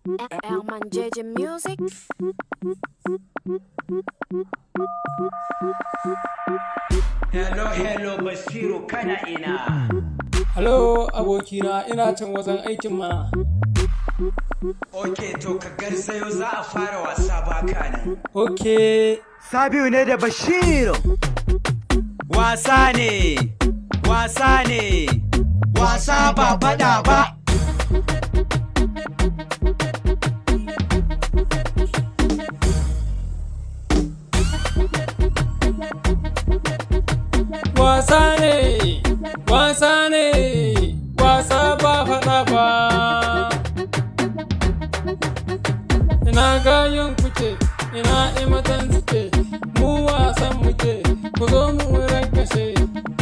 Herman JJ Music. Hello, hello, Basiru, kana ina. Halo abokina, ina can wajen aikin mana. Ok, to ka garzayo, za a fara wasa, baka nan. Ok. Sabiu ne da Bashiru. Wasa ne, wasa ne, wasa ba fada ba. Wasa ne, wasa ne, wasa ba faɗa ba. Ina gayon kuke, ina imatan suke, mu wasan muke, ku zo mu kashe,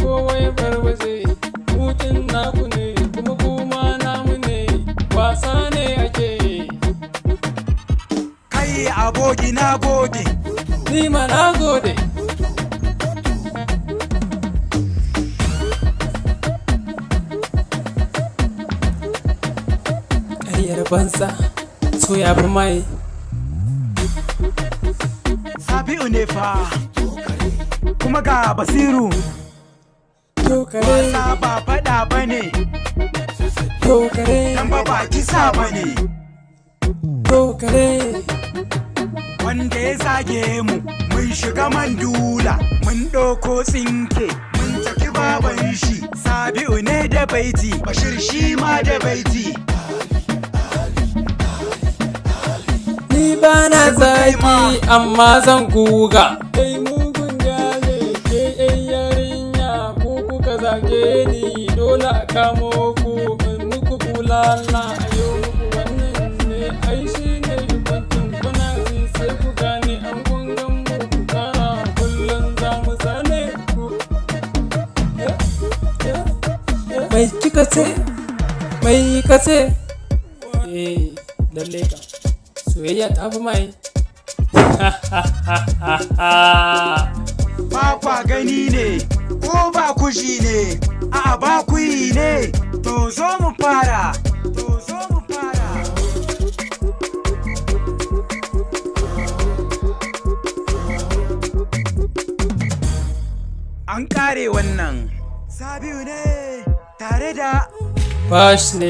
kowa ya bar waje, hutun naku ne, kuma kuma namu ne, wasa ne ake. Kai aboki, na gode. Ni ma na gode. Ƙaryar banza, so ya fi mai. Sabiu ne fa. Kuma ga Basiru. Tokare, Wasa ba fada ba ne, tokare, dan ba kisa ba ne. tokare. Wanda ya zage mu, mun shiga mandula, mun ɗauko tsinke, mun taki baban shi. Sabi'u ne da baiti, Bashir shi ma da baiti. Ni ba na Kai ma. zaki amma zan guga. Kai mugun jale, ke yan yarinya, ku kuka zage ni, dole a kamo ku in muku bulala, a yau muku wannan ne ai shi ne hukuncin, kuna ji sai ku gane an kungan mu, ku kara kullum za mu zane ku. Mai kika ce? Mai ka ce? Eh, lalle ka. Soyayya ta fi mai. Ba kwa gani ne, ko ba ku ji ne, a'a ba ku yi ne, to zo mu fara, to zo mu fara. An kare wannan. Sabiu ne tare da Bash ne.